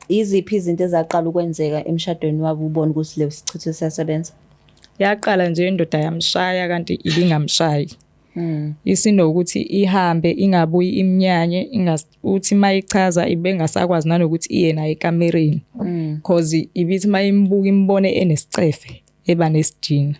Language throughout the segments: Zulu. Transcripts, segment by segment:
Iziphi izinto ezaqala ukwenzeka emshadweni wabo ubone ukuthi le sichitho siyasebenza? Yaqala nje indoda yamshaya kanti ibingamshayi. Isinokuthi ihambe ingabuyi imnyanye uthi mayichaza ibe ngasakwazi nanokuthi iye naye ekamereni. Cause ibithi mayimbuka imbone enesicefe eba nesidina.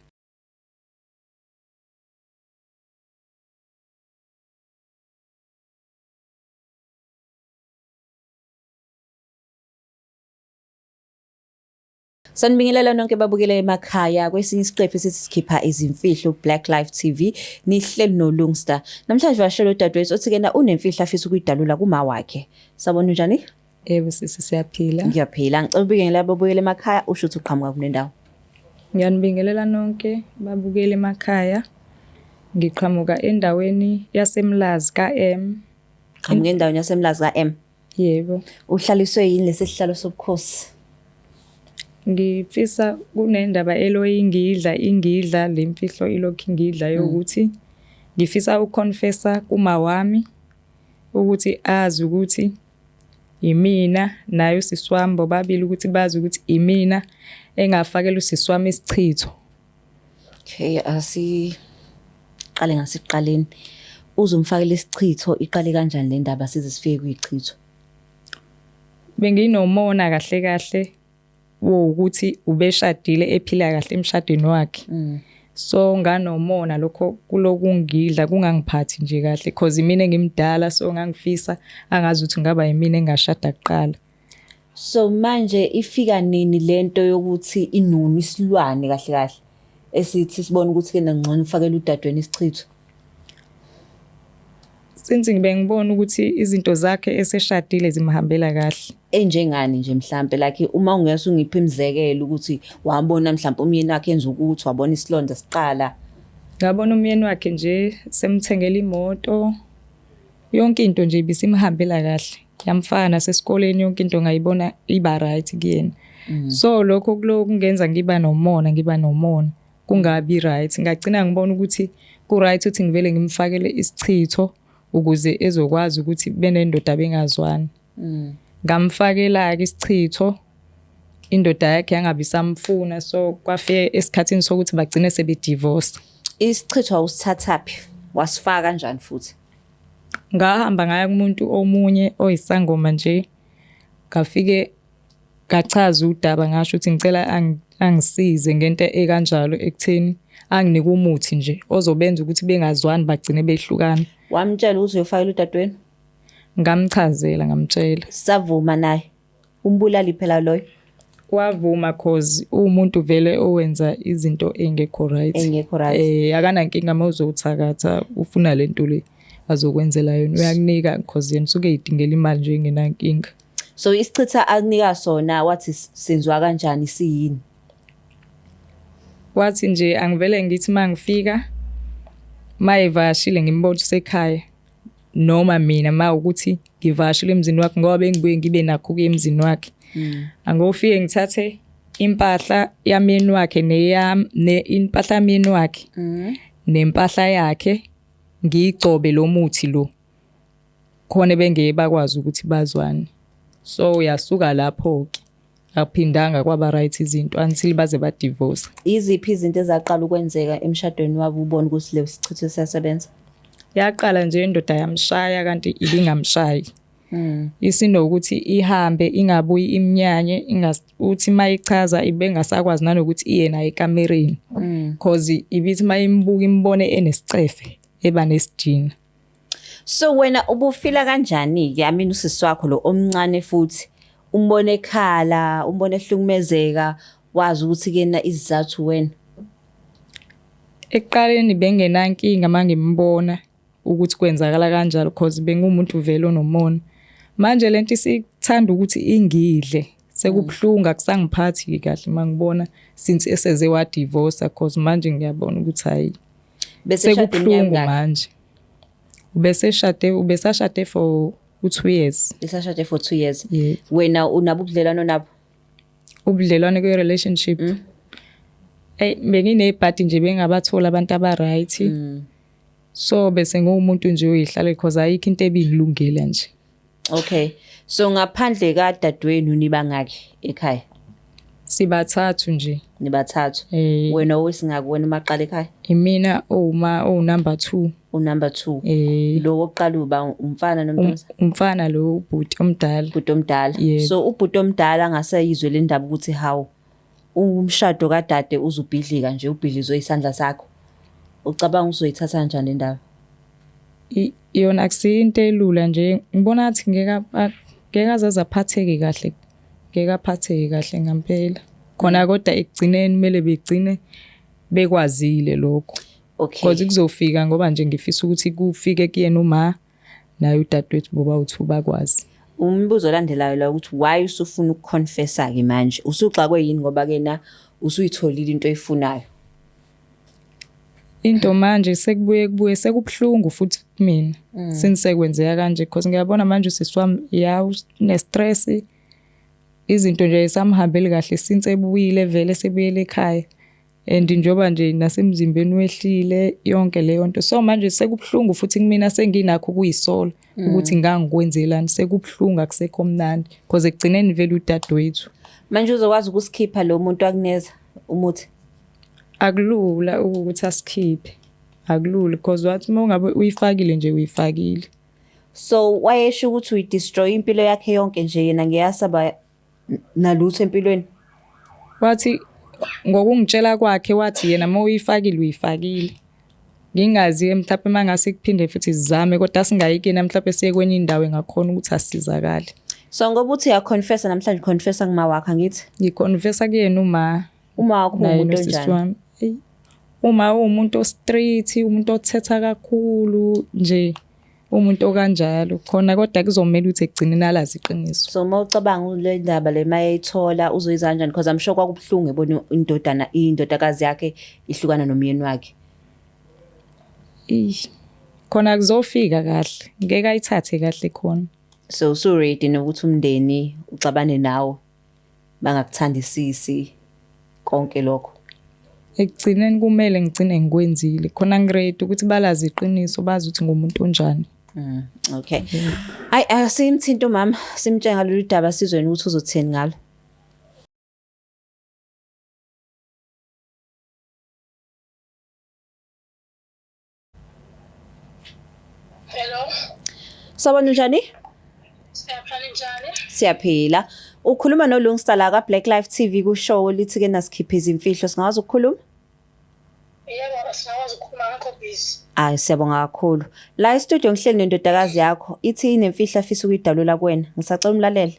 Sanibingelela nonke babukele emakhaya kwesinye isiqephu esithi sikhipha izimfihlo Black Life TV nihleli noLungster. Namhlanje vashela udadewethu othi kena unemfihlo afisa ukuyidalula kuma wakhe. Sabona unjani? Yebo sisi siyaphila. Ngiyaphila. Ngicela ubingelele ababukele emakhaya usho ukuthi uqhamuka kule ndawo. Ngiyanibingelela nonke babukele emakhaya. Ngiqhamuka endaweni yaseMlazi ka-M. Qhamuka endaweni yaseMlazi ka-M. Yebo. Uhlaliswe yini lesi sihlalo sobukhosi? Ngifisa kunendaba eloyingidla ingidla le mfihlo ilokhu ingidla yokuthi ngifisa ukuconfessa kuma wami ukuthi azi ukuthi imina naye usisi wami bobabili ukuthi bazi ukuthi imina engafakela usisi wami isichitho. Okay, asiqale ngasekuqaleni. Uzumfakela isichitho iqale kanjani le ndaba size sifike kuyichitho? Benginomona kahle kahle wokuthi ubeshadile ephila kahle emshadweni wakhe. So nganomona lokho kulokungidla kungangiphathi nje kahle cause imina engimdala so ngangifisa angazi ukuthi ngaba yimina engashada kuqala. So manje ifika nini lento yokuthi inunu isilwane kahle kahle esithi sibone ukuthi ke ngcono ufakele udadweni isichitho? Since ngibe ngibona ukuthi izinto zakhe eseshadile zimhambela kahle. Enjengani nje mhlambe like uma ungese ungiphe imizekelo ukuthi wabona mhlambe umyeni wakhe enza ukuthi wabona isilonda siqala. Ngabona umyeni wakhe nje semthengela imoto. Yonke into nje ibisimhambela kahle. Yamfaka nasesikoleni yonke into ngayibona iba right kuyena. So lokho kulokungenza ngiba nomona ngiba nomona kungabi right. Ngagcina ngibona ukuthi ku right ukuthi ngivele ngimfakele isichitho ukuze ezokwazi ukuthi benendoda bengazwani. Ngamfakela ke isichitho indoda yakhe yangabe isamfuna so kwafika esikhathini sokuthi bagcine sebedivorce. Isichitho awusithathaphi? Wasifaka kanjani futhi? Ngahamba ngaya kumuntu omunye oyisangoma nje ngafike ngachaza udaba ngasho ukuthi ngicela angisize ngento ekanjalo ekutheni anginike umuthi nje ozobenza ukuthi bengazwani bagcine behlukana. Wamtshela ukuthi uyofakela udadewenu? Ngamchazela ngamtshela. Savuma naye. Umbulali phela loyo. Wavuma cause umuntu vele owenza izinto engekho right. Engekho right. Akanankinga mawuzothakatha ufuna lento le azokwenzela yona uyakunika cause yena usuke eyidingela imali nje engenankinga. So isichitha akunika sona wathi senziwa kanjani siyini? Wathi nje angivele ngithi mangifika mayevashile ngimbona usekhaya noma mina mawukuthi ngivashile emzini wakhe ngoba bengibuye ngibe nakho kuye emzini wakhe. Angofike ngithathe impahla yamyeni wakhe neyami ne impahla yamyeni wakhe nempahla yakhe ngiyigcobe lo muthi lo khona bengeke bakwazi ukuthi bazwane. So uyasuka lapho ke aphindanga kwaba right izinto until baze ba divorce. Iziphi izinto ezaqala ukwenzeka emshadweni wabo ubone ukuthi le sichitho siyasebenza? Yaqala nje indoda yamshaya kanti ibingamshayi. Isinokuthi ihambe ingabuyi imnyanye uthi mayichaza ibe ngasakwazi nanokuthi iye naye ekamereni. Cause ibithi mayimbuka imbone enesicefe eba nesidina. So wena ubufila kanjani ke? I mean usisi wakho lo omncane futhi umbone ekhala, umbone ehlukumezeka, wazi ukuthi kena isizathu wena. Ekuqaleni bengenankinga mangimbona ukuthi kwenzakala kanjalo cause bengumuntu vele onomona. Manje lento isithanda ukuthi ingidle sekubuhlungu akusangiphathi kahle mangibona since eseze wa divorce cause manje ngiyabona ukuthi hayi Bese eshade iminyaka sekubuhlungu emingaki? manje. Ubeseshade ubesashade for u2 years. Besashade for 2 years. Yeah. Wena unabo ubudlelwano nabo? Ubudlelwane kwe relationship. Ey benginebhadi nje bengabathola abantu aba right. So bese ngumuntu nje oyihlale because ayikho into ebingilungela nje. Okay. So ngaphandle kadadewenu nibangaki ekhaya? Sibathathu nje. Nibathathu. Eh. Wena owesingaki wena umaqala ekhaya? Imina owuma owu-number 2. Unumber 2. Eh. Lo wokuqala uba umfana nomntombazane? Umfana lo ubhuti omdala. Ubhuti omdala. Yebo. So ubhuti omdala angaseyizwe le ndaba ukuthi hawu umshado kadade uzubhidlika nje ubhidlizwe isandla sakho. Ucabanga uzoyithatha kanjani le ndaba? Yona akusiyo into elula nje, ngibona ngathi ngeke aze aphatheke kahle, ngeke aphatheke kahle ngampela. Khona kodwa ekugcineni kumele begcine bekwazile lokho. Okay. Because kuzofika ngoba nje ngifisa ukuthi kufike kuyena uma naye udadewethu boba u2 bakwazi. Umbuzo olandelayo la ukuthi why usufuna ukuconfessa ke manje? Usuxakwe yini ngoba ke na usuyitholile into oyifunayo? Into manje sekubuye kubuye sekubuhlungu futhi kumina. Since sekwenzeka kanje because ngiyabona manje usisi wami ya une stress, izinto nje samhambeli kahle since ebuyile vele sebuyele ekhaya. And njengoba nje nasemzimbeni wehlile yonke leyo nto, so manje sekubuhlungu futhi kumina, senginakho ukuyisola ukuthi ngangikwenzelani. Sekubuhlungu, akusekho mnandi because ekugcineni vele udadewethu. Manje uzokwazi ukusikhipha lo muntu akuneza umuthi? Akulula ukuthi asikhiphe, akulula because wathi uma ungabe uyifakile nje uyifakile. So wayesho ukuthi uyidestroy impilo yakhe yonke nje, yena ngeyasaba nalutho empilweni. Wathi ngokungitshela kwakhe, wathi yena uma uyifakile uyifakile. Ngingazi-ke mhlawumbe uma ngase kuphinde futhi sizame, kodwa singayi kuyena, mhlawumbe siye kwenye indawo engakhona ukuthi asizakale. So ngoba uthi uyaconfessa namhlanje, confessa kuma wakho angithi? Ngiconfessa kuyena uma. Uma wakho Naye uwumuntu nosisi onjani? wami. Eyi, uma uwumuntu o-street, umuntu othetha kakhulu nje, umuntu okanjalo khona, kodwa kuzomela ukuthi ekugcineni alazi iqiniso. So uma ucabanga le ndaba le mayeyithola uzoyiza kanjani? Because I'm sure kwakubuhlungu ebona indodana, indodakazi yakhe ihlukana nomyeni wakhe. Eyi, khona kuzofika kahle, ngeke ayithathe kahle khona. So usu ready nokuthi umndeni uxabane nawe, bangakuthandisisi konke lokho? Ekugcineni kumele ngigcine ngikwenzile khona, ngiready ukuthi balazi iqiniso, bazi ukuthi ngumuntu onjani. Okay. Hayi, asimthinto umama, simtshela ngalolu daba sizweni ukuthi uzothini ngalo. Hello. Sawubona, unjani? Siyaphila, njani? Siyaphila. Ukhuluma noLungsta la ka Black Life TV ku show lithi ke nasikhipha izimfihlo, singakwazi ukukhuluma? Yebo, singakwazi ukukhuluma, ngakho busy. Hayi, siyabonga kakhulu. La e-studio ngihleli nendodakazi yakho, ithi inemfihlo afisa ukuyidalula kuwena. Ngisacela umlalele.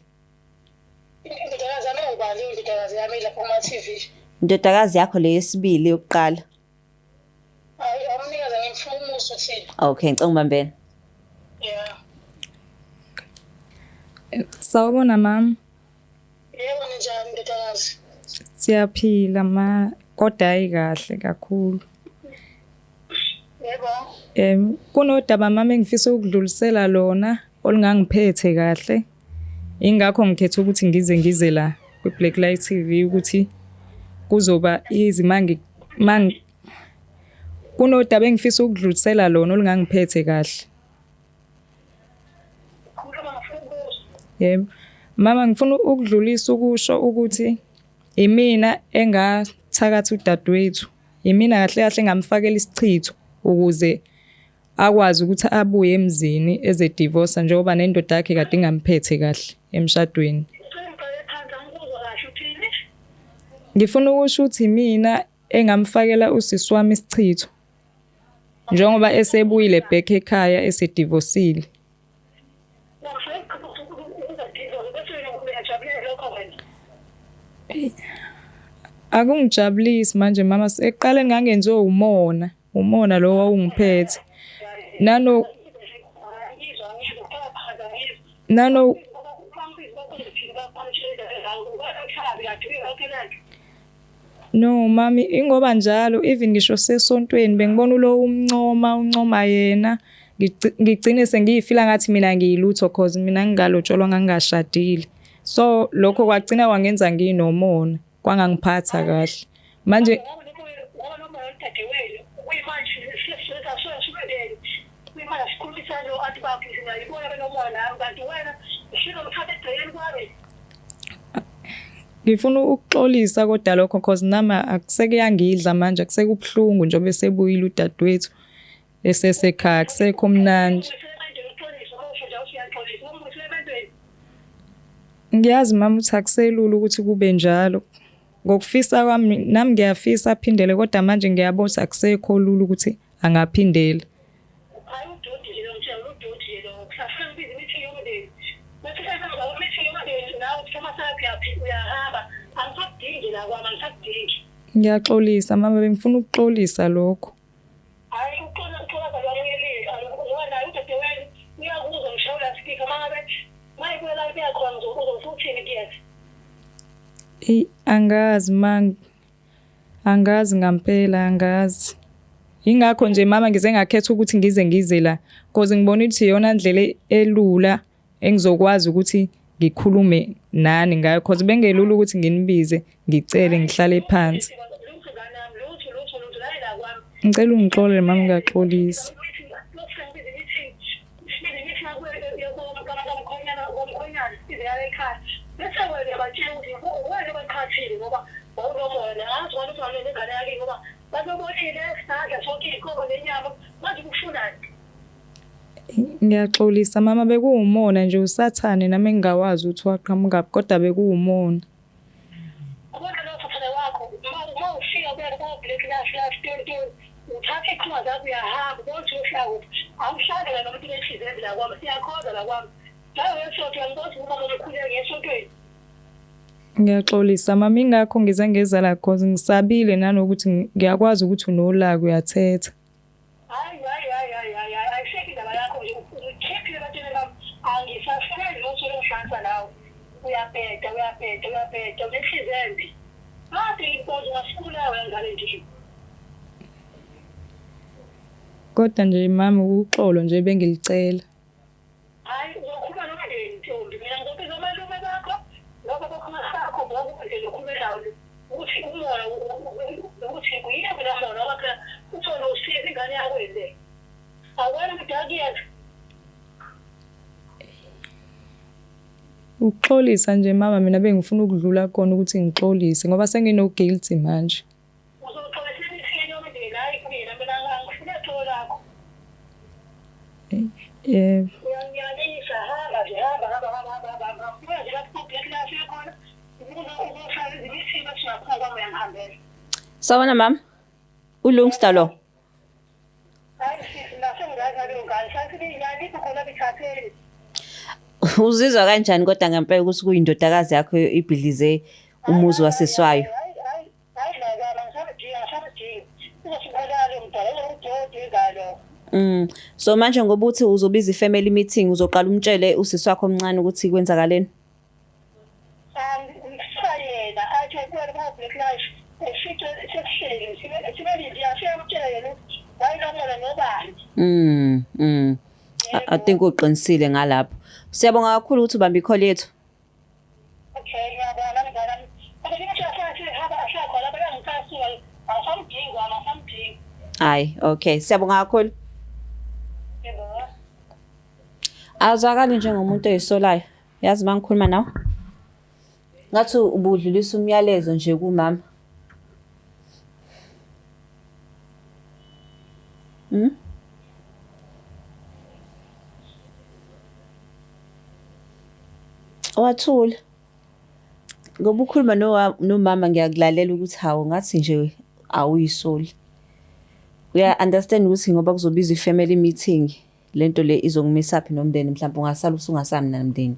Indodakazi yami engubani? Indodakazi yami lapho kuma TV. Indodakazi yakho le yesibili yokuqala. Hayi, awumnikeze ngimfuna umuso uthini? Okay, ngicela ungibambele. Yeah. Sawubona mama. Yebo, ninjani ndodakazi? Siyaphila ma, kodwa hayi kahle kakhulu. Yebo. Kunodaba mama engifisa ukudlulisela lona olungangiphethe kahle. Ingakho ngikhetha ukuthi ngize la kwi-Black Light TV ukuthi kuzoba easy mangi mangi kunodaba engifisa ukudlulisela lona olungangiphethe kahle. Khuluma, ngifuna ukuzwa. Yebo. Mama, ngifuna ukudlulisa ukusho ukuthi imina engathakatha udadewethu. Imina kahle kahle ngamfakela isichitho ukuze akwazi ukuthi abuye emzini eze divorce, njengoba nendoda yakhe kade ingamphethe kahle emshadweni. Ngicela ngiqale phansi, angikuzwa kahle, uthini? Ngifuna ukusho ukuthi imina engamfakela usisi wami isichitho. Njengoba esebuyile back ekhaya esedivosile. Wamfaka ukuza divorce bese uyajabulela lokho wena. Akungijabulisi manje mama, ekuqaleni ngangenziwe umona, umona lo wawungiphethe. Nano Ngizwa, ngizwa, qala phansi, angizwa. nano No mami, ingoba njalo even ngisho sesontweni bengibona ulo umncoma uncoma yena, ngigcine sengiyifila ngathi mina ngiyilutho cause mina ngingalotsholwa, ngangashadile. So lokho kwagcina kwangenza nginomona, kwangangiphatha kahle. Manje Ngoba noma udadewenu kuyimanje, kuyimanje sikhulumisana no-anti bakhe. Ngiyayibona benomona nami kanti wena ushilo ngithatha egcekeni kwami. Ngifuna ukuxolisa kodwa lokho cause nami akusekuyangidla manje akusekubuhlungu njengoba esebuyile udadewethu esesekhaya akusekho mnandi. Ngiyazi mama ukuthi akuselula ukuthi kube njalo. Ngokufisa kwami nami ngiyafisa aphindele kodwa manje ngiyabona ukuthi akusekho lula ukuthi angaphindela. Hayi udoti nje lo mtshela udoti nje lo kusafuna ngibize i-meeting yomndeni. Bese emva kwe-meeting yomndeni nawe uthoma sakho uyaphi uyahamba. Angisakudingi la kwami angisakudingi. Ngiyaxolisa mama bengifuna ukuxolisa lokho. Hayi uxola uxola lwamuyelile ngoba naye udadewenu uyakuzwa ngishaya laspeaker uma ngabe mayibuyela kuyakhona uzofuthini kuyena. Eyi angazi ma angazi ngampela angazi. Yingakho nje mama ngize ngakhetha ukuthi ngize ngize la cause ngibona ukuthi iyona ndlela elula engizokwazi ukuthi ngikhulume nani ngayo cause bengelula ukuthi nginibize ngicele ngihlale phansi. Lutho ngane yami lutho lutho lutho la la kwami. Ngicela ungixolele mama ngiyaxolisa. Ngiyaxolisa mama bekuwumona nje usathane nami engingawazi ukuthi waqhamukaphi kodwa bekuwumona. Ubona lo sathane wakho uma ufika kuya ko-black life life ntoni uthatha iy'khuma zakho uyahamba ubona ukuthi uyofika kuphi awuhlali la nomuntu unenhliziyo embi la kwami siyakhoza la kwami nawe ngesonto uyangibona ukuthi umama omkhuleke ngesontweni. Ngiyaxolisa mama ingakho ngize ngeza la cause ngisabile nanokuthi ngiyakwazi ukuthi unolaka uyathetha. Hayi hayi hayi hayi hayi hayi ayisekho indaba yakho nje ukhiphile ebantwini bami angisafuni lutho lokudlansa nawe uyabheda uyabheda uyabheda unenhliziyo embi kade inkozi ungasibulawa wena ngane nje. Kodwa nje mama uxolo nje bengilicela. Hayi uzokhuluma nomndeni ntombi mina ngizobiza omalume bakho ngoba bokhona sakho ngoba nje ukhulume nawo ukuthi umona ukuthi kuyini mina mona ngoba phela uthole usiza ingane yakho le awena mdakuyena. Ukuxolisa nje mama mina bengifuna ukudlula kona ukuthi ngixolise ngoba sengino guilt manje. Uzoxolisa imithini yomndeni hayi mina mina angifune xolo lakho. Yebo. Uyangiyanisa hamba nje hamba hamba hamba hamba hamba hamba nje lapho ku-black life yakhona uzohlala izimithini bathi ngaphuma kwami uyangihambela. Sawubona mama. Ulungsta lo. Hayi sisi nasengiyazi naleyo ngane sathi khona bithatheni. Uzizwa kanjani kodwa ngempela ukuthi kuyindodakazi yakho ibhidlize umuzi waseswayo? Hayi hayi hayi nakama ngisabadinga ngisabadinga uzosibulala mdala udodi ngalo. So manje ngoba uthi uzobiza i-family meeting uzoqala umtshele usisi wakho omncane ukuthi kwenzakaleni? Ngifisa yena athi kuwena ku-black life efice sekuhleli sibe ngiyafika umtshela yena ukuthi wayelomona nobani. I think uqinisile ngalapho. Siyabonga kakhulu ukuthi ubambe i-call yethu. Okay, ngiyabonga nami ngane yami. Kodwa ngisho asathi hamba asakhona lapha ngisasuka asamdingi asamdingi. Hayi, okay. Siyabonga kakhulu. Yebo. Azwakali njengomuntu oyisolayo. Yazi mangikhuluma nawe. Ngathi ubudlulisa umyalezo nje kumama. Wathula. Ngoba ukhuluma nomama ngiyakulalela ukuthi hawu ngathi nje awuyisoli. Uya understand ukuthi ngoba kuzobiza i-family meeting lento le izokumisa phi nomndeni mhlawumbe ungasala usungasami namndeni.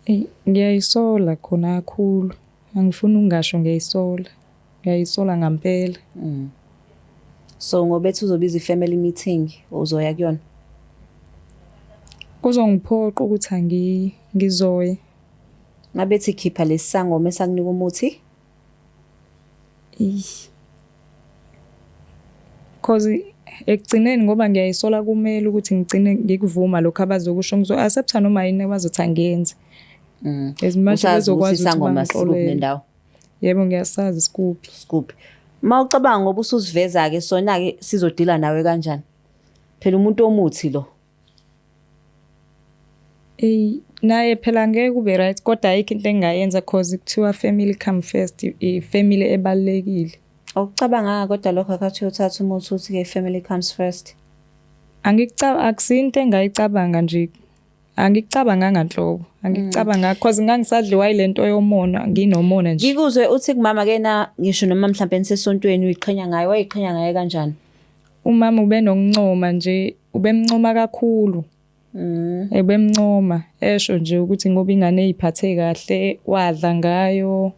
Eyi ngiyayisola khona kakhulu. Angifuni ukungasho ngiyayisola. Ngiyayisola ngampela. So ngoba ethi uzobiza i-family meeting uzoya kuyona? Kuzongiphoqa ukuthi angiyi ngizoya. Mabethi khipha lesisangoma esakunika umuthi? Eyi. Cause ekugcineni ngoba ngiyayisola kumele ukuthi ngigcine ngikuvuma lokho abazokusho ngizo-accept-a noma yini abazothi angiyenze. As much Usazi ukuthi bezokwazi ukuthi isangoma sikuphi bangixolele. nendawo? Yebo ngiyasazi sikuphi. Sikuphi. Mawucabanga ngoba usuziveza ke sona ke sizodila nawe kanjani? Phela umuntu omuthi lo. Eyi, naye phela ngeke kube right, kodwa ayikho into engingayenza cause kuthiwa family come first, i-family ebalulekile. Awukucabanganga kodwa lokho akhathi uyothatha umuthi uthi-ke family comes first? Akusiyo into engayicabanga nje, angikucabanganga nhlobo, angikucabanganga cause ngangisadliwa yile nto yomona, nginomona nje. Ngikuzwe uthi kumama kena ngisho noma mhlawumbe nisesontweni uyiqhenya ngaye, wayiqhenya ngaye kanjani? Umama ubenokuncoma nje, ubemncoma kakhulu. Ebemncoma esho nje ukuthi ngoba ingane eyiphathe kahle, wadla ngayo,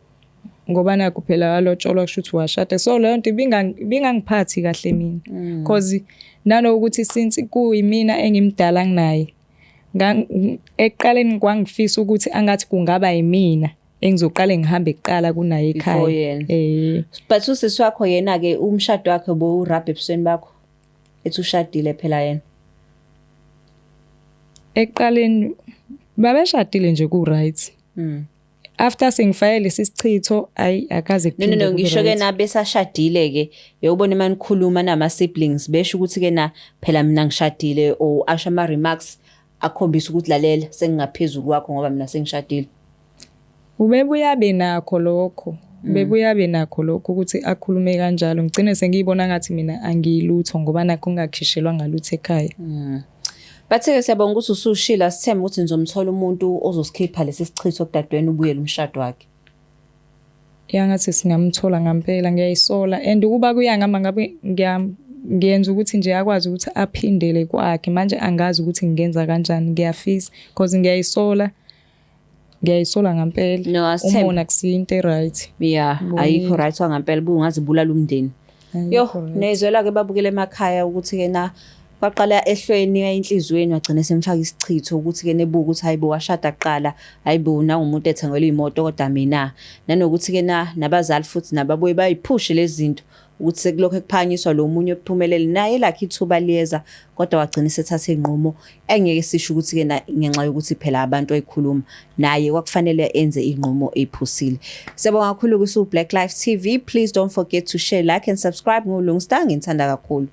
ngoba nakhu phela walotsholwa kusho ukuthi washada. So leyo nto ibingangiphathi kahle mina. Cause nanokuthi since kuyimina engimdala kunaye, ekuqaleni kwangifisa ukuthi angathi kungaba yimina engizoqale ngihambe kuqala kunaye ekhaya. But usisi wakho yena-ke umshado wakhe bowurabha ebusweni bakho? Ethi ushadile phela yena. Ekuqaleni babeshadile nje ku-right. After sengifake lesi sichitho, ayi akaze kuphinde. No, ngisho ke na besashadile ke, uyobona uma nikhuluma nama siblings besho ukuthi ke na phela mina ngishadile, or asho ama remarks akhombisa ukuthi lalela sengingaphezulu kwakho ngoba mina sengishadile. Ubebuya benakho lokho. Bebuya benakho lokho ukuthi akhulume kanjalo, ngigcine sengiyibona ngathi mina angiyilutho ngoba nakho ngingakhishelwa ngalutho ekhaya. Bathe-ke siyabonga ukuthi usushila, sithembe ukuthi nizomthola umuntu ozosikhipha lesi sichitho kudadewenu ubuyele umshado wakhe. Yangathi singamthola ngampela, ngiyayisola and ukuba kuya ngama ngabe ngiyenza ukuthi nje akwazi ukuthi aphindele kwakhe. Manje angazi ukuthi ngingenza kanjani, ngiyafisa because ngiyayisola. Ngiyayisola ngampela. No, asithembe. Umona akusiyo into e-right. Yeah, ayikho right wangampela, ubungazibulala umndeni. Yo, niyizwela-ke babukele emakhaya ukuthi-ke na kwaqala ehlweni enhliziyweni wagcina semfaka isichitho ukuthi-ke nebuka ukuthi hayibo washada kuqala, hayibo nangumuntu ethengelwe imoto kodwa mina. Nanokuthi-ke na nabazali futhi nababuye bayiphushe lezi zinto ukuthi sekulokhu ekuphakanyiswa lo munye ophumelele naye lakhe ithuba liyeza, kodwa wagcina esethatha inqumo engeke sisho ukuthi-ke ngenxa yokuthi phela abantu ayikhuluma naye kwakufanele enze inqumo ephusile. Siyabonga kakhulu kusu Black Life TV. Please don't forget to share, like and subscribe. NguLungstar, nginithanda kakhulu.